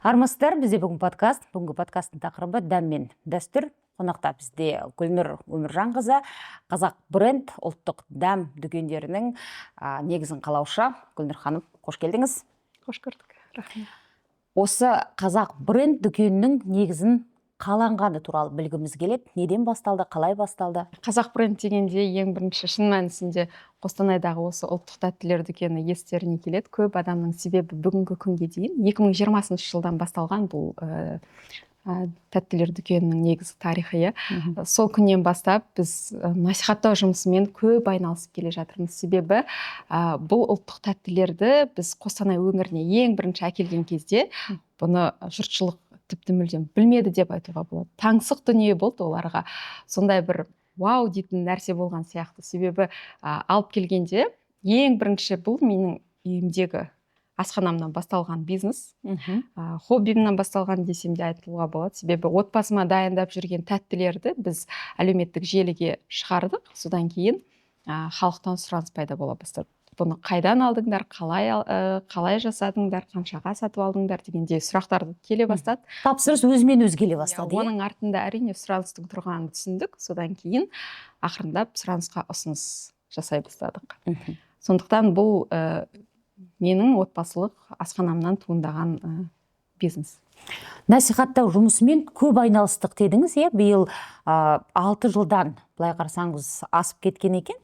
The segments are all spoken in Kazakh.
Армысыздар! Бізде бүгін подкаст. Бүгінгі подкасттың тақырыбы – дәм мен дәстүр. Қонақта бізде Гүлнұр Өміржанқызы, Қазақ бренд ұлттық дәм дүкендерінің негізін қалаушы. Гүлнұр ханым, қош келдіңіз! Қош көрдік, рахмет. Осы Қазақ бренд дүкенінің негізін қаланғаны туралы білгіміз келеді. Неден басталды, қалай басталды? Қазақ бренд дегенде ең бірінші, шын мәнісінде, Қостанайдағы осы ұлттық тәттілер дүкені естеріне келеді көп адамның. Себебі бүгінгі күнге дейін 2020 жылдан басталған бұл тәттілер дүкенінің негізгі тарихы, иә. Сол күннен бастап біз насихаттау жұмысымен көп айналысып келе жатырмыз. Себебі бұл ұлттық тәттілерді біз Қостанай өңіріне ең бірінші әкелген кезде бұны жұртшылық тіпті мүлдем білмеді деп айтуға болады. Таңсық дүние болды оларға, сондай бір вау дейтін нәрсе болған сияқты. Себебі алып келгенде ең бірінші бұл менің үйімдегі асханамнан басталған бизнес, хоббимнан басталған десем де айтуға болады. Себебі отбасыма дайындап жүрген тәттілерді біз әлеуметтік желіге шығардық. Содан кейін халықтан сұраныс пайда бола бастады: бұны қайдан алдыңдар, қалай жасадыңдар, қаншаға сатып алдыңдар дегендей сұрақтар келе бастады. Тапсырыс өзімен өзі келе Иә, бастады, иә? Оның артында, әрине, сұраныстың тұрғанын түсіндік. Содан кейін ақырындап сұранысқа ұсыныс жасай бастадық. Сондықтан бұл менің отбасылық асханамнан туындаған бизнес. Насихаттау жұмысымен көп айналыстық дедіңіз, иә? Биыл 6 жылдан, былай қарасаңыз, асып кеткен екен.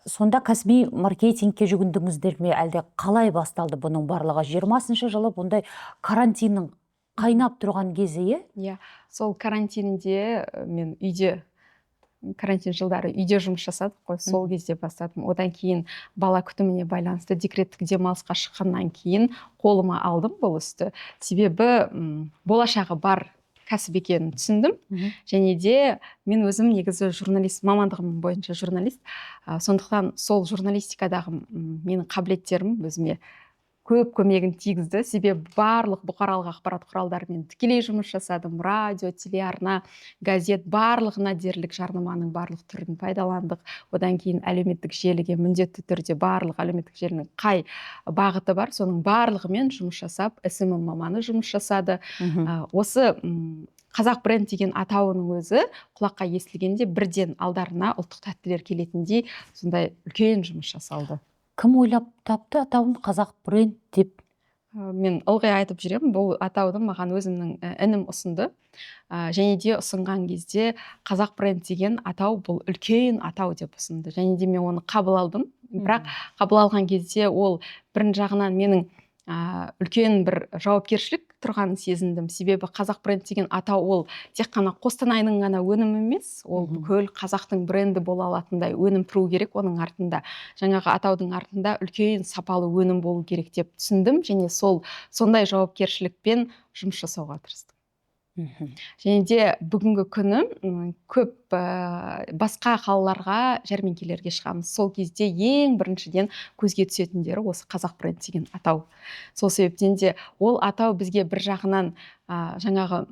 Сонда кәсіби маркетингке жүгіндіңіздер ме, әлде қалай басталды бұның барлығы? 20-шы жылы бұндай карантиннің қайнап тұрған кезі, иә? Иә, сол карантинде мен үйде, карантин жылдары үйде жұмыс жасадық қой, сол кезде бастадым. Одан кейін бала күтіміне байланысты декреттік демалысқа шыққаннан кейін қолыма алдым бұл істі. Себебі болашағы бар кәсіп екенін түсіндім. Және де мен өзім негізі журналист, мамандығым бойынша журналист, сондықтан сол журналистикадағы менің қабілеттерім өзіме көп көмегін тигізді. Себебі барлық бұқаралық ақпарат құралдарымен тікелей жұмыс жасадым: радио, телеарна, газет, барлығына дерлік жарнаманың барлық түрін пайдаландық. Одан кейін әлеуметтік желіге міндетті түрде, барлық әлеуметтік желінің қай бағыты бар, соның барлығымен жұмыс жасап, СММ маманы жұмыс жасады. Осы Қазақ бренд деген атауының өзі құлаққа естілгенде бірден алдарына ұлттық тәттілер келетіндей, сондай үлкен жұмыс жасалды. Кім ойлап тапты атауын Қазақ бренд деп? Мен ылғи айтып жүремін, бұл атауды маған өзімнің інім ұсынды. Және де ұсынған кезде «Қазақ бренд деген атау бұл үлкен атау» деп ұсынды. Және де мен оны қабыл алдым. Бірақ қабыл алған кезде ол бір жағынан менің үлкен бір жауапкершілік тұрғанын сезіндім. Себебі Қазақ бренд деген атау ол тек қана Қостанайдың ғана өнімі емес, ол бүкіл қазақтың бренді бола алатындай өнім тұру керек оның артында. Жаңағы атаудың артында үлкен сапалы өнім болу керек деп түсіндім және сол сондай жауапкершілікпен жұмыс жасауға тырыстым. Және де бүгінгі күні көп басқа қалаларға жәрмеңкелерге шығамыз. Сол кезде ең біріншіден көзге түсетіндері осы Қазақ бренд деген атау. Сол себептен де ол атау бізге бір жағынан жаңағы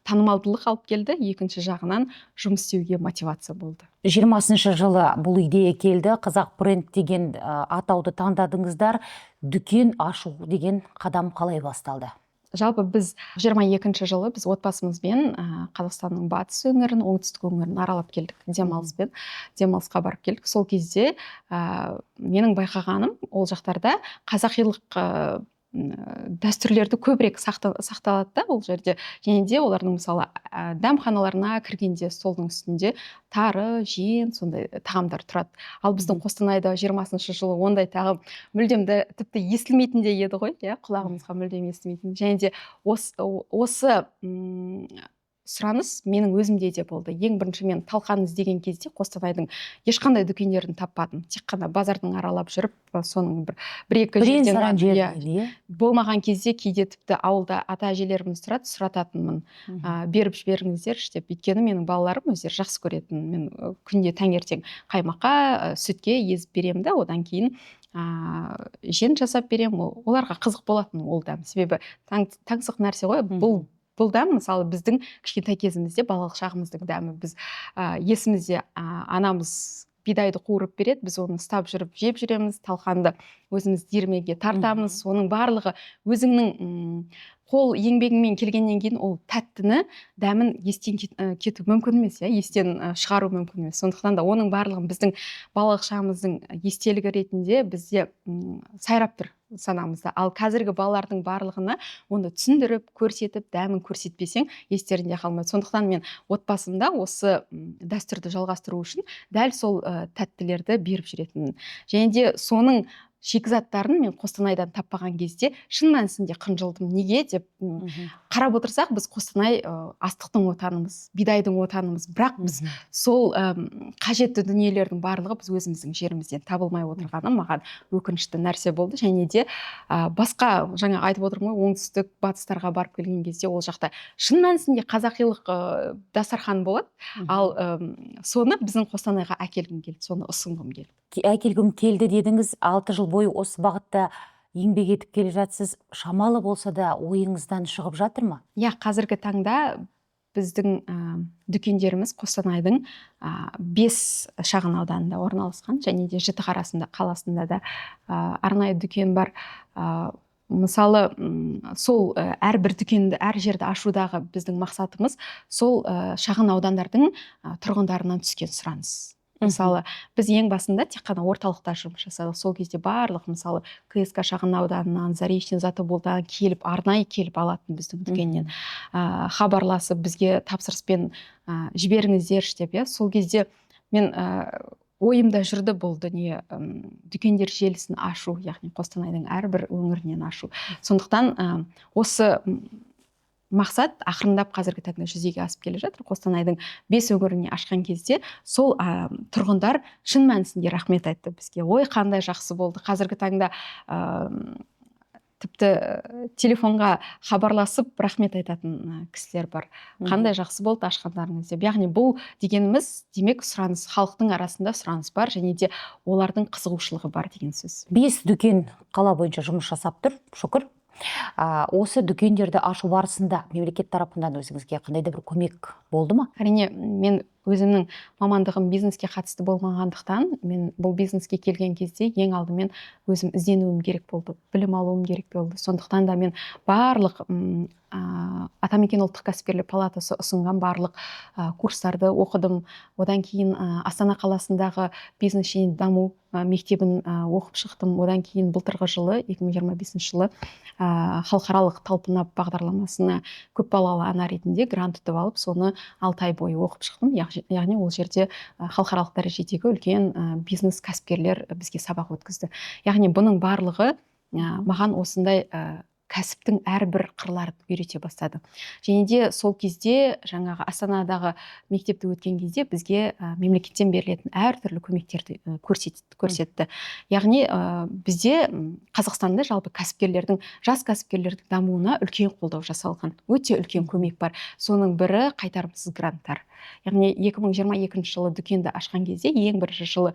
танымалдылық алып келді, екінші жағынан жұмыс істеуге мотивация болды. 20-шы жылы бұл идея келді, Қазақ бренд деген атауды таңдадыңыздар. Дүкен ашу деген қадам қалай басталды? Жалпы біз 22 жылы біз отбасымызбен Қазақстанның батыс өңірін, оңтүстік өңірін аралап келдік демалыспен, демалысқа барып келдік. Сол кезде менің байқағаным, ол жақтарда қазақилық дәстүрлерді көбірек сақталады да ол жерде. Және де олардың, мысалы, дәмханаларына кіргенде столдың үстінде тары, жент, сондай тағамдар тұрады. Ал біздің Қостанайда 20-шы жылы ондай тағам мүлдем де, тіпті естілмейтін де еді ғой, иә, құлағымызға мүлдем естімейтін. Және де осы сұраныс менің өзімде де болды. Ең бірінші мен талқан іздеген кезде Қостанайдың ешқандай дүкендерін таппадым. Тек қана базардың аралап жүріп, соның бір екі Бірен жерден саран иә, жерден, иә? Болмаған кезде кейде тіпті ауылда ата әжелеріміз тұрады, сұрататынмын, беріп жіберіңіздерші деп. Өйткені менің балаларым өздері жақсы көретін. Мен күнде таңертең қаймаққа, сүтке езіп беремін да, одан кейін жент жасап беремін. Оларға қызық болатын ол дәм, себебі таңсық нәрсе ғой бұл. Бұл дәм, мысалы, біздің кішкентай кезімізде, балалық шағымыздың дәмі. Біз есімізде, анамыз Бидайды қуырып береді, біз оны ұстап жүріп жеп жүреміз, талқанды өзіміз диірменге тартамыз. Оның барлығы өзіңнің қол еңбегіңмен келгеннен кейін ол тәттіні дәмін естен кету мүмкін емес, иә, естен шығару мүмкін емес. Сондықтан да оның барлығын біздің балалық шағымыздың естелігі ретінде бізде сайрап тұр санамызда. Ал қазіргі балалардың барлығына оны түсіндіріп, көрсетіп, дәмін көрсетпесең, естерінде қалмайды. Сондықтан мен отбасымда осы дәстүрді жалғастыру үшін дәл сол тәттілерді беріп жүретінмін. Және де соның шикізаттарын мен Қостанайдан таппаған кезде шын мәнісінде қынжылдым. Неге деп қарап отырсақ, біз Қостанай астықтың отанымыз, бидайдың отанымыз, бірақ біз сол қажетті дүниелердің барлығы біз өзіміздің жерімізден табылмай отырғаны маған өкінішті нәрсе болды. Және де басқа, жаңа айтып отырмын ғой, оңтүстік батыстарға барып келген кезде ол жақта шын мәнісінде қазақилық дастархан болады. Ал соны біздің Қостанайға әкелгім келді, соны ұсынғым келді. Әкелгім келді дедіңіз, 6 жыл бойы осы бағытта еңбек етіп келе жатсыз. Шамалы болса да ойыңыздан шығып жатыр ма? Иә, қазіргі таңда біздің дүкендеріміз Қостанайдың 5 шағын ауданында орналасқан, және де Жітіқара қаласында да арнайы дүкен бар. Мысалы, сол әрбір дүкенді, әр жерді ашудағы біздің мақсатымыз сол шағын аудандардың тұрғындарынан түскен сұраныс. Мысалы, біз ең басында тек қана орталықта жұмыс жасадық. Сол кезде барлық, мысалы, КСК шағын ауданынан, Заречный, Затоболдан келіп, арнайы келіп алатын біздің дүкеннен. Хабарласып, бізге тапсырыспен жіберіңіздерші деп, иә. Сол кезде мен ойымда жүрді бұл дүние, дүкендер желісін ашу, яғни Қостанайдың әрбір өңірінен ашу. Сондықтан осы мақсат ақырындап қазіргі таңда жүзеге асып келе жатыр. Қостанайдың 5 өңіріне ашқан кезде сол тұрғындар шын мәнісінде рахмет айтты бізге. Ой, қандай жақсы болды. Қазіргі таңда тіпті телефонға хабарласып рахмет айтатын кісілер бар. Қандай жақсы болды ашқандарыңыз деп. Яғни бұл дегеніміз, демек, сұраныс, халықтың арасында сұраныс бар және де олардың қызығушылығы бар деген сөз. 5 дүкен қала бойынша жұмыс жасап тұр, шүкір. Осы дүкендерді ашу барысында мемлекет тарапынан өзіңізге қандай да бір көмек болды ма? Әрине, мен өзімнің мамандығым бизнеске қатысты болмағандықтан, мен бұл бизнеске келген кезде ең алдымен өзім ізденуім керек болды, білім алуым керек болды. Сондықтан да мен барлық Атамекен ұлттық кәсіпкерлер палатасы ұсынған барлық курстарды оқыдым. Одан кейін Астана қаласындағы бизнес және даму мектебін оқып шықтым. Одан кейін былтырғы жылы, 2025 жылы, халықаралық Талпынап бағдарламасына көпбалалы ана ретінде грант ұтып алып, соны 6 ай бойы оқып шықтым. Яғни ол жерде халықаралық дәрежедегі үлкен бизнес кәсіпкерлер бізге сабақ өткізді. Яғни бұның барлығы маған осындай кәсіптің әрбір қырларын үйрете бастады. Және де сол кезде жаңағы Астанадағы мектепті өткен кезде бізге мемлекеттен берілетін әртүрлі көмектерді көрсетті. Яғни бізде Қазақстанда жалпы кәсіпкерлердің, жас кәсіпкерлердің дамуына үлкен қолдау жасалған. Өте үлкен көмек бар. Соның бірі қайтарымсыз гранттар. Яғни 2022 жылы дүкенді ашқан кезде ең бірінші жылы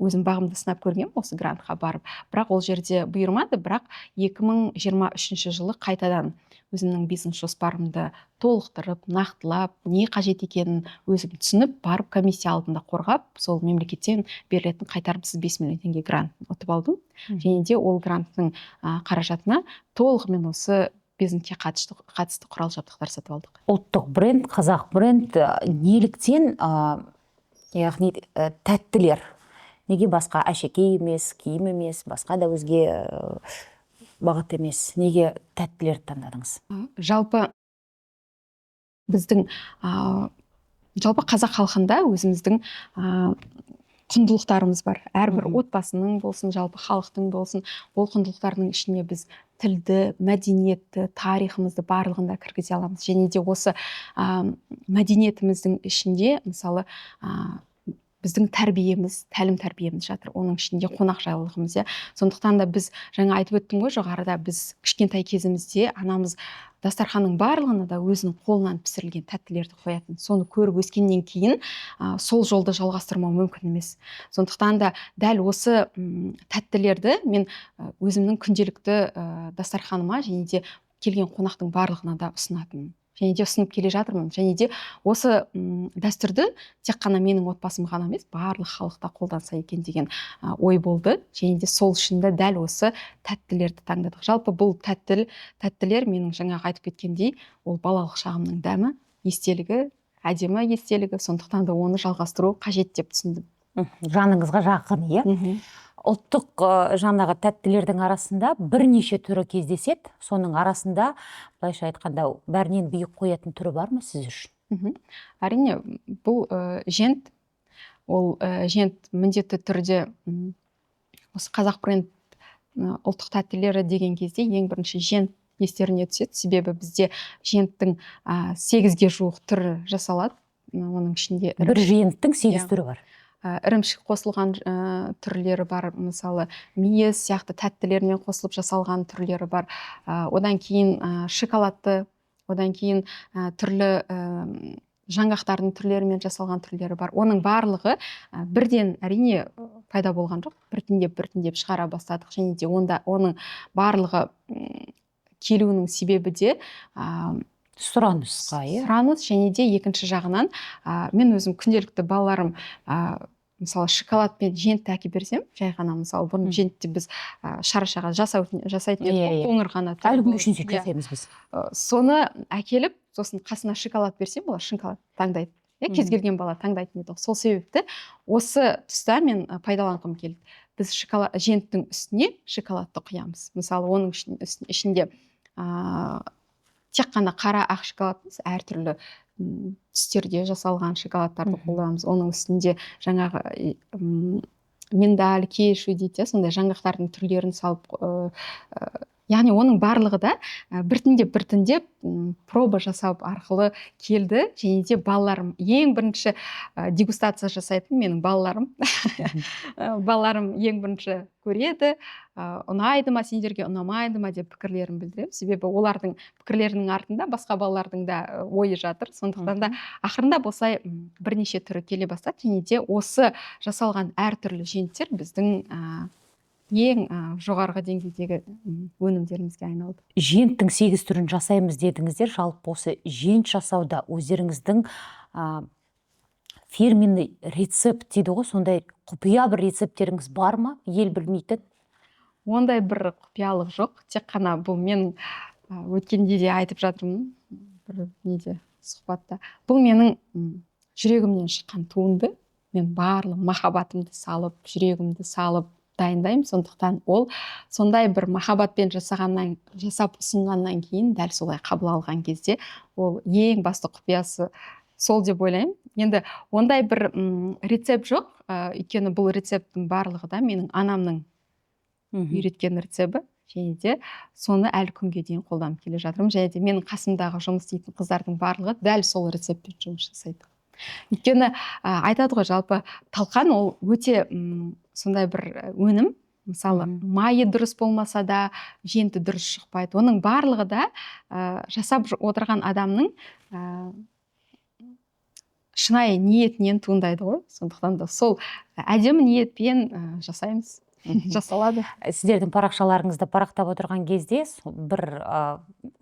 өзім бағымды сынап көргенмін осы грантқа барып. Бірақ ол жерде бұйырмады, бірақ 2023 жылы қайтадан өзімнің бизнес жоспарымды толықтырып, нақтылап, не қажет екенін өзім түсініп, барып комиссия алдында қорғап, сол мемлекеттен берілетін қайтарымсыз 5 миллион теңге грант ұтып алдым. Және де ол гранттың қаражатына толығымен осы бизнеске қатысты құрал жабдықтар сатып алдық. Ұлттық бренд, қазақ бренд, неліктен, яғни, тәттілер? Неге басқа әшекей емес, киім емес, басқа да өзге бағыт емес? Неге тәттілерді таңдадыңыз? Жалпы біздің, жалпы қазақ халқында өзіміздің құндылықтарымыз бар. Әрбір отбасының болсын, жалпы халықтың болсын, ол құндылықтардың ішіне біз тілді, мәдениетті, тарихымызды барлығын да кіргізе аламыз. Және де осы мәдениетіміздің ішінде, мысалы, біздің тәрбиеміз, тәлім тәрбиеміз жатыр. Оның ішінде қонақжайлылығымыз, иә. Сондықтан да біз жаңа айтып өттім ғой жоғарыда, біз кішкентай кезімізде анамыз дастарханның барлығына да өзінің қолынан пісірілген тәттілерді қоятын. Соны көріп өскеннен кейін, сол жолды жалғастырмау мүмкін емес. Сондықтан да дәл осы тәттілерді мен өзімнің күнделікті дастарханыма және де келген қонақтың барлығына да ұсынатынмын. Және де ұсынып келе жатырмын. Және де осы дәстүрді тек қана менің отбасым ғана емес, барлық халықта қолданса екен деген ой болды. Және де сол үшін де дәл осы тәттілерді таңдадық. Жалпы бұл тәттілер менің жаңағы айтып кеткендей, ол балалық шағымның дәмі, естелігі, әдемі естелігі. Сондықтан да оны жалғастыру қажет деп түсіндім. Жаныңызға жақын, иә? Ұлттық жаңағы тәттілердің арасында бірнеше түрі кездеседі. Соның арасында, былайша айтқанда, бәрінен биік қоятын түрі бар ма сіз үшін? Әрине, бұл жент. Ол жент міндетті түрде осы Қазақ бренд ұлттық тәттілері деген кезде ең бірінші жент естеріне түседі. Себебі бізде женттің 8-ге жуық түрі жасалады. Оның ішінде бір женттің 8 түрі бар. Ірімшік қосылған түрлері бар, мысалы, мейіз сияқты тәттілермен қосылып жасалған түрлері бар. Одан кейін шоколадты, одан кейін түрлі жаңғақтардың түрлерімен жасалған түрлері бар. Оның барлығы бірден, әрине, пайда болған жоқ, біртіндеп біртіндеп шығара бастадық. Және де онда оның барлығы келуінің себебі де сұранысқа, иә? Сұраныс. Және де екінші жағынан, мен өзім күнделікті балаларым, мысалы, шоколад пен жентті әкеліп берсем, жай ғана, мысалы, бұрын жентті біз шарашаға жасайтын едік қой, қоңыр ғана түрі Әлі күнге болып. шейін сөйтіп жасаймыз біз. Соны әкеліп, сосын қасына шоколад берсем, олар шоколад таңдайды. Иә, кез келген бала таңдайтын еді. Сол себепті осы тұста мен пайдаланғым келді. Біз женттің үстіне шоколадты құямыз. Мысалы, оның ішінде тек қана қара, ақ шоколад емес, әртүрлі түстерде жасалған шоколадтарды қолданамыз. Оның үстінде жаңағы миндаль, кешу дейді, сондай жаңғақтардың түрлерін салып, яғни оның барлығы да біртіндеп біртіндеп проба жасау арқылы келді. Және де балаларым ең бірінші дегустация жасайтын менің балаларым. Балаларым ең бірінші көреді, ұнайды ма сендерге, ұнамайды ма деп пікірлерін білдіремін. Себебі олардың пікірлерінің артында басқа балалардың да ойы жатыр. Сондықтан да ақырындап осылай бірнеше түрі келе бастады. Және де осы жасалған әртүрлі женттер біздің ең жоғарғы деңгейдегі өнімдерімізге айналды. Женттің 8 түрін жасаймыз дедіңіздер. Жалпы осы жент жасауда өздеріңіздің фирменный рецепт дейді ғой, сондай құпия бір рецепттеріңіз бар ма? Ел білмейтін? Ондай бір құпиялық жоқ. Тек қана бұл менің, өткенде де айтып жатырмын бір неде, сұхбатта. Бұл менің жүрегімнен шыққан туынды. Мен барлық махаббатымды салып, жүрегімді салып дайындаймын. Сондықтан ол сондай бір махаббатпен жасап ұсынғаннан кейін дәл солай қабыл алған кезде ол ең басты құпиясы сол деп ойлаймын. Енді ондай бір рецепт жоқ, өйткені бұл рецепттің барлығы да менің анамның үйреткен рецепті. Және де соны әлі күнге дейін қолданып келе жатырмын. Және де менің қасымдағы жұмыс істейтін қыздардың барлығы дәл сол рецептпен жұмыс жасайды. Өйткені айтады ғой, жалпы талқан ол өте сондай бір өнім. Мысалы, майы дұрыс болмаса да женті дұрыс шықпайды. Оның барлығы да жасап отырған адамның шынайы ниетінен туындайды ғой. Сондықтан да сол әдемі ниетпен жасаймыз. Жасалады. Сіздердің парақшаларыңызды парақтап отырған кезде бір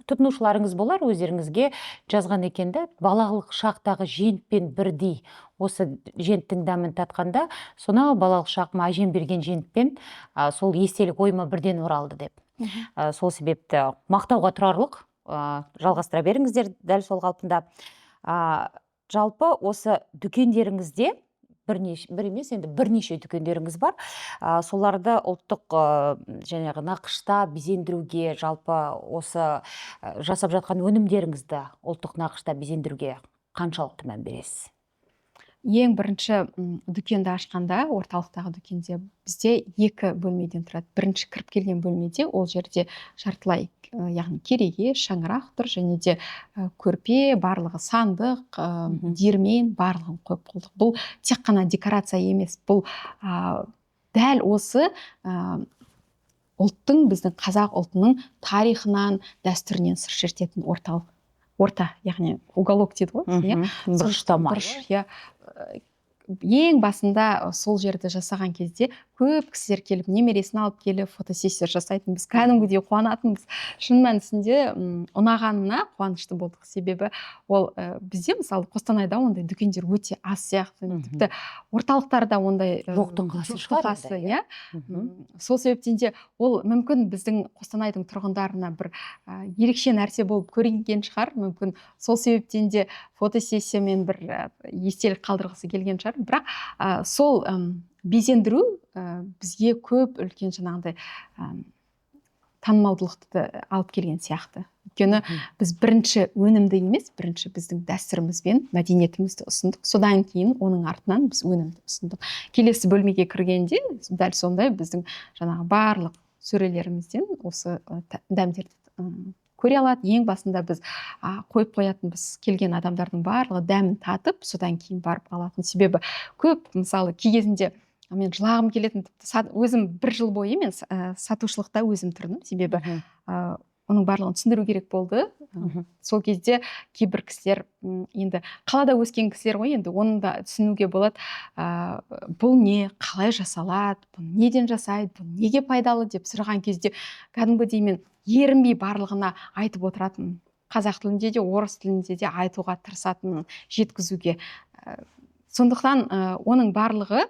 тұтынушыларыңыз болар, өздеріңізге жазған екен да, балалық шақтағы жентпен бірдей осы женттің дәмін татқанда, сонау балалық шағыма әжем берген жентпен, сол естелік ойыма бірден оралды деп. Сол себепті мақтауға тұрарлық, жалғастыра беріңіздер дәл сол қалпында. Жалпы осы дүкендеріңізде бірнеше, бір емес енді бірнеше дүкендеріңіз бар. Соларды ұлттық, жаңағы нақышта безендіруге, жалпы осы, жасап жатқан өнімдеріңізді ұлттық нақышта безендіруге қаншалықты мән бересіз? Ең бірінші, дүкенді ашқанда, орталықтағы дүкенде бізде екі бөлмеден тұрады. Бірінші кіріп келген бөлмеде ол жерде жартылай, яғни кереге, шаңырақ тұр, және де көрпе, барлығы сандық, диірмен, барлығын қойып қойдық. Бұл тек қана декорация емес, бұл дәл осы, ұлттың, біздің қазақ ұлтының тарихынан, дәстүрінен сыр шертетін орталық. Орта, яғни уголок дейді ғой, иә? Бұрыштама. Бұрыш, иә. Ең басында сол жерді жасаған кезде көп кісілер келіп, немересін алып келіп, фотосессия жасайтын. Біз кәдімгідей қуанатынбыз. Шын мәнісінде ұнағанына қуанышты болдық. Себебі ол бізде, мысалы, Қостанайда ондай дүкендер өте аз сияқты. Тіпті орталықтарда ондай Жоқтың қасы жоқтың шығар қасы, енді, иә. Сол себептен де ол мүмкін біздің Қостанайдың тұрғындарына бір ерекше нәрсе болып көрінген шығар. Мүмкін, сол себептен де фотосессиямен бір естелік қалдырғысы келген шығар. Бірақ сол безендіру бізге көп үлкен жаңағындай танымалдылықты алып келген сияқты. Өйткені біз бірінші өнімді емес, бірінші біздің дәстүріміз бен мәдениетімізді ұсындық. Содан кейін оның артынан біз өнімді ұсындық. Келесі бөлмеге кіргенде дәл сондай біздің жаңағы барлық сөрелерімізден осы дәмдерді көре алады. Ең басында біз қойып қоятынбыз, келген адамдардың барлығы дәмін татып, содан кейін барып алатын. Себебі көп, мысалы, кей кезінде мен жылағым келетін тіпті. Өзім бір жыл бойы мен сатушылықта өзім тұрдым, себебі оның барлығын түсіндіру керек болды. Сол кезде кейбір кісілер, енді қалада өскен кісілер ғой, енді оны да түсінуге болады, бұл не, қалай жасалады, бұны неден жасайды, бұл неге пайдалы деп сұраған кезде кәдімгідей мен ерінбей барлығына айтып отыратынмын. Қазақ тілінде де, орыс тілінде де айтуға тырысатынмын, жеткізуге. Сондықтан оның барлығы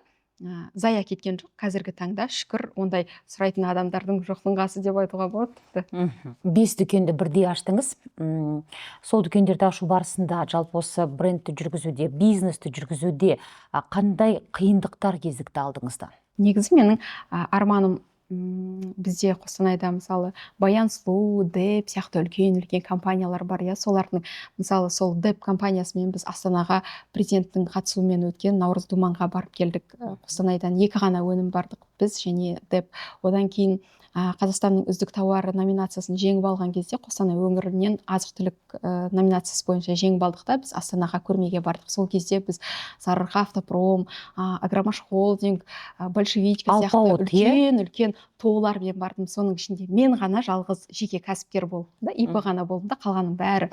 зая кеткен жоқ. Қазіргі таңда, шүкір, ондай сұрайтын адамдардың жоқтың қасы деп айтуға болады тіпті. Бес дүкенді бірдей аштыңыз. Сол дүкендерді ашу барысында, жалпы осы брендті жүргізуде, бизнесті жүргізуде қандай қиындықтар кезікті алдыңызда? Негізі менің арманым, бізде Қостанайда, мысалы, Баян Сұлу, Деп сияқты үлкен үлкен компаниялар бар, иә. Солардың, мысалы, сол Деп компаниясымен біз Астанаға президенттің қатысуымен өткен Наурыз думанға барып келдік. Қостанайдан екі ғана өнім бардық, біз және Деп. Одан кейін Қазақстанның үздік тауары номинациясын жеңіп алған кезде Қостанай өңірінен азық түлік номинациясы бойынша жеңіп алдық та, біз Астанаға көрмеге бардық. Сол кезде біз Сарыарқа Автопром, Агромаш холдинг, Большевичка сияқты Алпауыт, иә? үлкен үлкен ТОО-лармен бардым. Соның ішінде мен ғана жалғыз жеке кәсіпкер болдым да, ИП ғана болдым да, қалғанның бәрі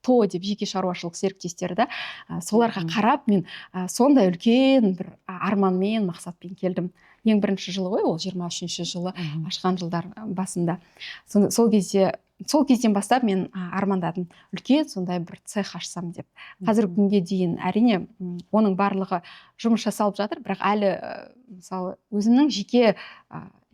ТОО деп, жеке шаруашылық серіктестері да. Соларға қарап мен сондай үлкен бір арманмен, мақсатпен келдім. Ең бірінші жылы ғой ол, 23-жылы ашқан жылдар басында. Сол кезде, сол кезден бастап мен армандадым, үлкен сондай бір цех ашсам деп. Қазіргі күнге дейін, әрине, оның барлығы жұмыс жасалып жатыр, бірақ әлі мысалы, өзімнің жеке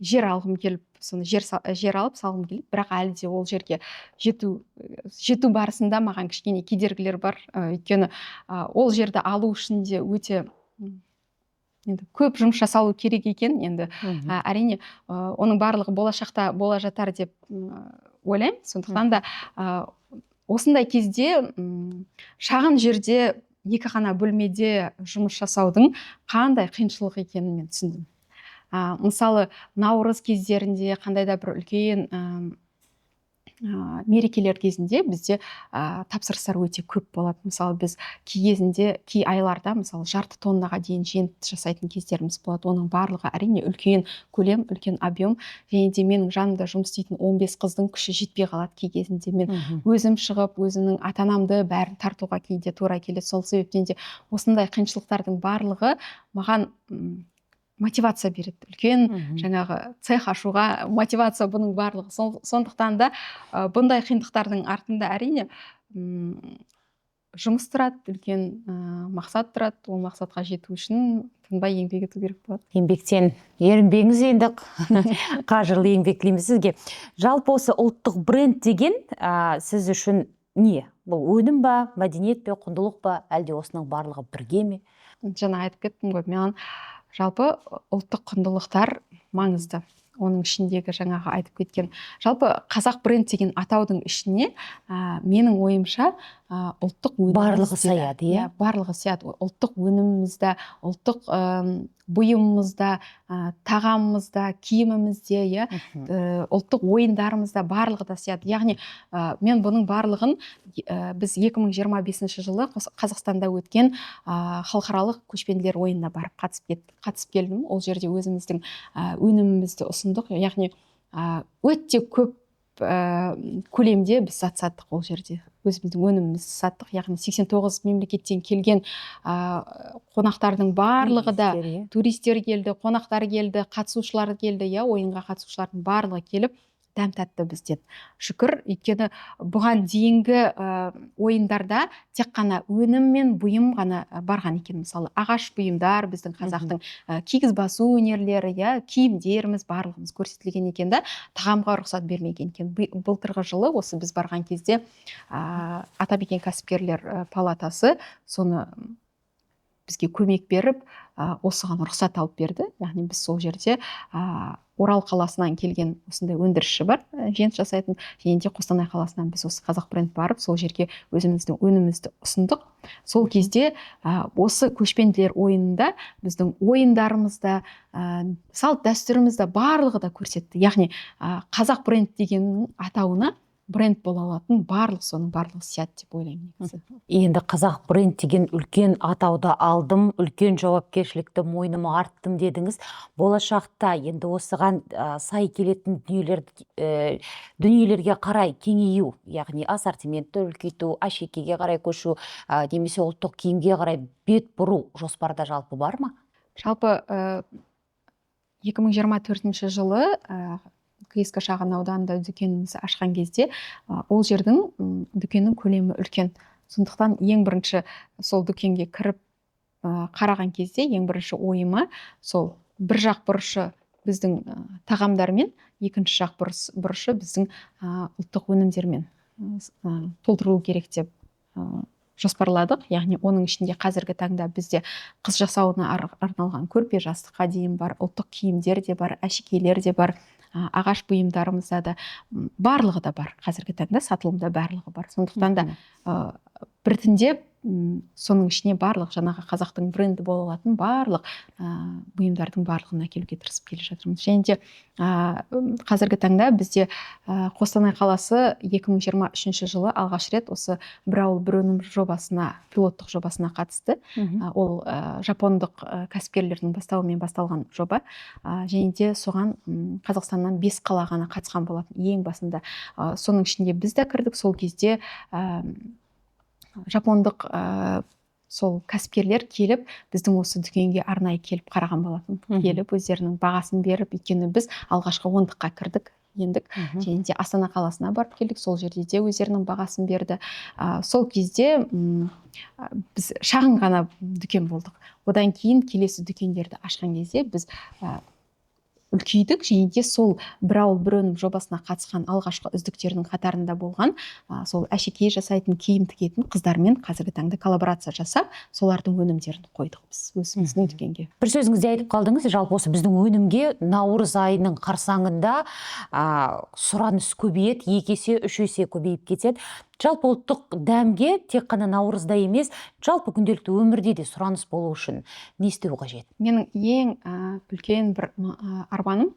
жер алғым келіп, соны жер алып салғым келеді, бірақ әлі де ол жерге жету барысында маған кішкене кедергілер бар. Өйткені ол жерді алу үшін де өте енді көп жұмыс жасалу керек екен енді. Әрине, оның барлығы болашақта бола жатар деп ойлаймын. Сондықтан да осындай кезде шағын жерде, екі ғана бөлмеде жұмыс жасаудың қандай қиыншылық екенін мен түсіндім. Мысалы, наурыз кездерінде, қандай да бір үлкен мерекелер кезінде бізде тапсырыстар өте көп болады. Мысалы, біз кей кезінде, кей айларда, мысалы, жарты тоннаға дейін жент жасайтын кездеріміз болады. Оның барлығы, әрине, үлкен көлем, үлкен объем. Және де менің жанымда жұмыс істейтін 15 қыздың күші жетпей қалады кей кезінде. Мен өзім шығып, өзімнің ата анамды бәрін тартуға кейде тура келеді. Сол себептен де осындай қиыншылықтардың барлығы маған мотивация береді үлкен, жаңағы цех ашуға мотивация бұның барлығы. Сондықтан да бұндай қиындықтардың артында, әрине, жұмыс тұрады, үлкен мақсат тұрады. Ол мақсатқа жету үшін тынбай еңбек ету керек болады. Еңбектен ерінбеңіз енді, қажырлы еңбек тілейміз сізге. Жалпы осы ұлттық бренд деген сіз үшін не? Бұл өнім ба, мәдениет пе, құндылық па, әлде осының барлығы бірге ме? Жаңа айтып кеттім ғой, маған жалпы ұлттық құндылықтар маңызды. Оның ішіндегі жаңағы айтып кеткен жалпы қазақ бренд деген атаудың ішіне менің ойымша, ұлттық өніміміз Барлығы де- саяды, иә? Иә, барлығы сияды. Ұлттық өніміміз де, ұлттық бұйымымыз да, тағамымыз да, киіміміз де, иә, ұлттық ойындарымыз да, барлығы да сияды. Яғни мен бұның барлығын біз 2025 жылы Қазақстанда өткен халықаралық көшпенділер ойынына барып қатысып келдім. Ол жерде өзіміздің өнімімізді ұсындық. Яғни өте көп көлемде біз зат саттық ол жерде, өзіміздің өнімімізді саттық. Яғни 89 мемлекеттен келген қонақтардың барлығы да, Туристер, иә. Туристер келді, қонақтар келді, қатысушылар келді, иә, ойынға қатысушылардың барлығы келіп, дәм татты бізден. Шүкір, өйткені бұған дейінгі ойындарда тек қана өнім мен бұйым ғана барған екен. Мысалы, ағаш бұйымдар, біздің қазақтың кигіз басу өнерлері, иә, киімдеріміз, барлығымыз көрсетілген екен да, тағамға рұқсат бермеген екен. Былтырғы жылы осы біз барған кезде Атамекен кәсіпкерлер палатасы соны бізге көмек беріп, осыған рұқсат алып берді. Яғни біз сол жерде Орал қаласынан келген осындай өндірісші бар, жент жасайтын, және де Қостанай қаласынан біз осы Қазақ бренд барып, сол жерге өзіміздің өнімімізді ұсындық. Сол кезде осы көшпенділер ойынында біздің ойындарымызда, салт дәстүрімізді, барлығы да көрсетті. Яғни Қазақ бренд дегеннің атауына бренд бола алатын барлық, соның барлығы сияды деп ойлаймын негізі. Енді «Қазақ бренд» деген үлкен атауды алдым, үлкен жауапкершілікті мойныма арттым дедіңіз. Болашақта енді осыған сай келетін дүниелерге қарай кеңею, яғни ассортиментті үлкейту, әшекейге қарай көшу немесе ұлттық киімге қарай бет бұру жоспарда жалпы бар ма? Жалпы 2024 жылы КСК шағын ауданында дүкенімізді ашқан кезде, ол жердің дүкеннің көлемі үлкен. Сондықтан ең бірінші сол дүкенге кіріп қараған кезде, ең бірінші ойыма сол бір жақ бұрышы біздің тағамдармен, екінші жақ бұрышы біздің ұлттық өнімдермен толтырылу керек деп жоспарладық. Яғни оның ішінде қазіргі таңда бізде қыз жасауына арналған көрпе жастыққа дейін бар, ұлттық киімдер де бар, әшекейлер де бар, ағаш бұйымдарымызда да барлығы да бар. Қазіргі таңда сатылымда барлығы бар. Сондықтан да біртіндеп соның ішіне барлық жаңағы қазақтың бренді бола алатын барлық бұйымдардың барлығын әкелуге тырысып келе жатырмыз. Және де қазіргі таңда бізде Қостанай қаласы 2023 жылы алғаш рет осы «Бір ауыл, бір өнім» жобасына, пилоттық жобасына қатысты. Ол жапондық кәсіпкерлердің бастауымен басталған жоба. Және де соған Қазақстаннан бес қала ғана қатысқан болатын ең басында. Соның ішінде біз де кірдік. Сол кезде жапондық сол кәсіпкерлер келіп, біздің осы дүкенге арнайы келіп қараған болатын. Келіп, өздерінің бағасын беріп, өйткені біз алғашқы ондыққа кірдік, ендік. Және де Астана қаласына барып келдік, сол жерде де өздерінің бағасын берді. Сол кезде біз шағын ғана дүкен болдық. Одан кейін келесі дүкендерді ашқан кезде біз үлкейдік және де сол «Бір ауыл, бір өнім» жобасына қатысқан алғашқы үздіктердің қатарында болған сол әшекей жасайтын, киім тігетін қыздармен қазіргі таңда коллаборация жасап, солардың өнімдерін қойдық біз өзіміздің дүкенге. Бір сөзіңізде айтып қалдыңыз, жалпы осы біздің өнімге наурыз айының қарсаңында сұраныс көбейеді, екі есе, үш есе көбейіп кетеді. Жалпы ұлттық дәмге тек қана наурызда емес, жалпы күнделікті өмірде де сұраныс болу үшін не істеу қажет? Менің ең үлкен бір арманым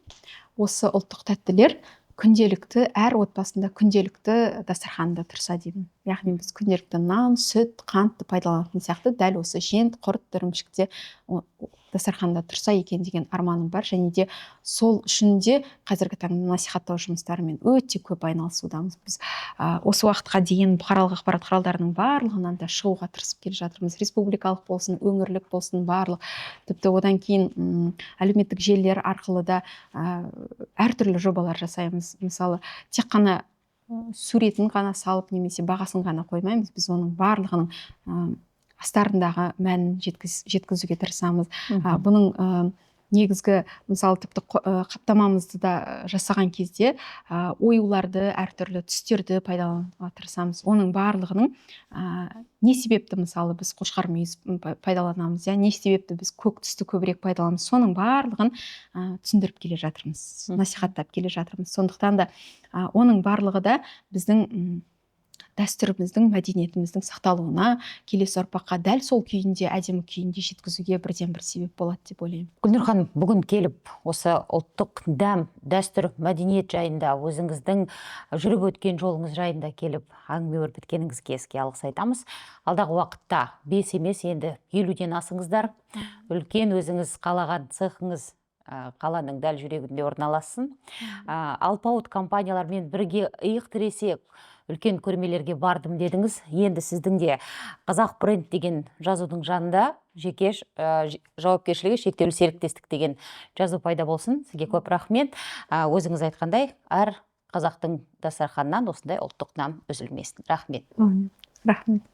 осы ұлттық тәттілер күнделікті әр отбасында күнделікті дастарханда тұрса деймін. Яғни біз күнделікті нан, сүт, қантты пайдаланатын сияқты, дәл осы жент, құрт, ірімшік те дастарханда тұрса екен деген арманым бар. Және де сол үшін де қазіргі таңда насихаттау жұмыстарымен өте көп айналысудамыз. Біз осы уақытқа дейін бұқаралық ақпарат құралдарының барлығынан да шығуға тырысып келе жатырмыз, республикалық болсын, өңірлік болсын, барлық. Тіпті одан кейін әлеуметтік желілер арқылы да әртүрлі жобалар жасаймыз. Мысалы, тек қана суретін ғана салып немесе бағасын ғана қоймаймыз, біз оның барлығының астарындағы мәнін жеткізуге тырысамыз. Бұның негізгі, мысалы, тіпті қаптамамызды да жасаған кезде оюларды, әртүрлі түстерді пайдалануға тырысамыз. Оның барлығының не себепті, мысалы, біз қошқар мүйіз пайдаланамыз, иә, не себепті біз көк түсті көбірек пайдаланамыз, соның барлығын түсіндіріп келе жатырмыз, насихаттап келе жатырмыз. Сондықтан да оның барлығы да біздің дәстүріміздің, мәдениетіміздің сақталуына, келесі ұрпаққа дәл сол күйінде, әдемі күйінде жеткізуге бірден бір себеп болады деп ойлаймын. Гүлнұр ханым, бүгін келіп осы ұлттық дәм, дәстүр, мәдениет жайында, өзіңіздің жүріп өткен жолыңыз жайында келіп әңгіме өрбіткеніңізге іске алғыс айтамыз. Алдағы уақытта 5 емес, енді 50-ден асыңыздар, үлкен өзіңіз қалаған цехыңыз Қаланың дәл жүрегінде орналассын. Алпауыт компаниялармен бірге иық тіресе үлкен көрмелерге бардым дедіңіз. Енді сіздің де «Қазақ бренд» деген жазудың жанында жеке жауапкершілігі шектеулі серіктестік деген жазу пайда болсын. Сізге көп рахмет. Өзіңіз айтқандай, әр қазақтың дастарханынан осындай ұлттық нан үзілмесін. Рахмет. Рахмет.